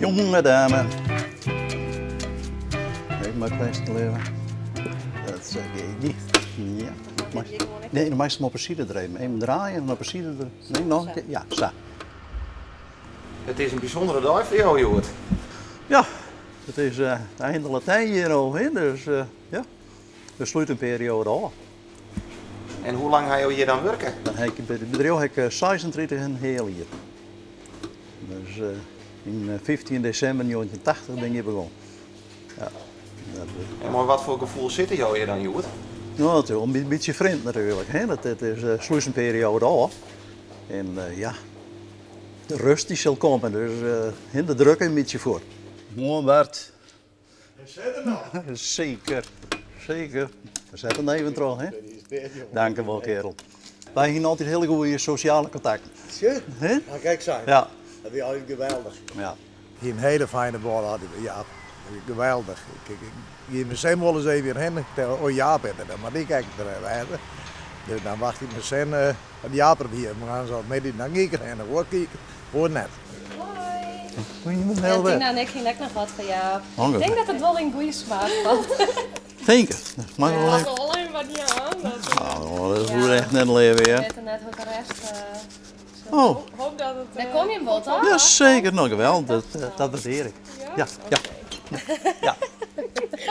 Jonge dame. Even mei plastic leven. Dat geeft niet. Ja. Nee, dan meist hem op een side er even. Even draaien en op een side er. Nee, nog een keer. Ja, zo. It is in bysûndere dei foar jo hjoed. Ja, it is uh, het einde Latijn hjir al, hè? Dus uh, ja, we sluiten een periode ôf. En hoe lang ha jo hjir dan wurke? Dan ha ik by it bedriuw ha ik 36 en heal jier. Dus uh, yn 15 desimber 1980 bin ik hjir begûn. Ja, dat, en mei wat foar gefoel sitte jo hjir dan hjoed? No, natuurlijk in bytsje frjemd natuerlik. Hè? Dat, it is uh, slút in perioade ôf. En uh, ja, de rêst dy sil komme, dus uh, de druk in bytsje fuort. Moarn Bart. Sit der noch? Seker, seker. We setten even troch, hè? Dank wol, kerel. Wy hiene altyd hiele goede sosjale kontakten. Sjoch, nou kijk zijn. Ja. Dat wie altyd geweldich. Ja. Hie in hiele fijne bân altyd mei Jaap. Geweldich. Ik gie mei sin wolris even hjir hinne. Ik tel, oh Jaap is der, mar dy kijk ik der even. Dus dan wacht ik mei sin dat Jaap der wie. Maar dan zo middei, dan gie ik der hinne. Oar gie ik, oar net. Hoi. Ja, Tina en ik hiene ek noch wat foar Jaap. Ik tink dat it wol yn goede smaak falt. Tinke. Dat mag wol even. Wol even wat jaan. Oh, dat hoecht echt net leave, ja. We witte net hoe't de rest. Oh. Hoop dat it. Dêr komme jim wol, toch? Ja, seker. No, geweldich. Dat, dat waardearje ik. Ja, ja. Ja.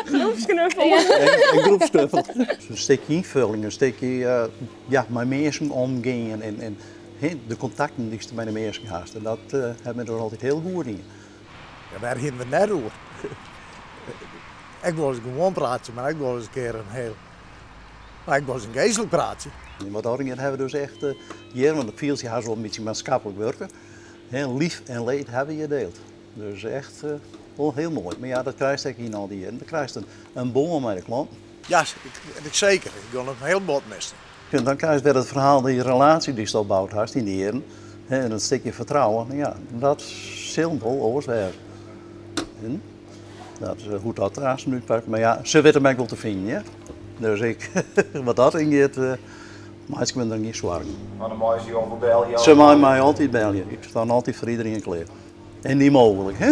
Groepsknuffel. In groepsknuffel. In stikje ynfolling, in stikje uh, ja, mei minsken omgean en, en de kontakten dy'tst mei de minsken hast. En dat uh, hat my der altyd hiel goed yn. Ja, wêr hiene we it net oer? Ik wol ris gewoan praatsje, mar ek wol ris in kear in hiel. Mar ek wolris in geastlik praatsje. En wat dat hawwe we dus echt hjir, want dat fielt sich hast wol in bytsje maatskiplik wurken. Hè, lief en leed hawwe we hjir dield. Dus echt wol hiel moai. Mar ja, dat krijst ek yn al dy jierren. Dan krijst in bân mei de klanten. Ja, ik seker. Ik gean it hiel bot missen. En dan krijst wer it ferhaal, dy relaasje dy'tst opboud hast yn dy jierren. Hè, en dat stikje fertrouwen, ja, dat sil wol oars wêze. En dat, hoe't dat der aansten útpakt. Mar ja, se witte my wol te finen, ja. Dus ik, wat dat oangiet, uh, meitsje ik my der gjin soargen. Mar dan meie se jo wol belje? Se meie my altyd belje. Ik sta altyd foar iderien klear. En dy mooglik, hè?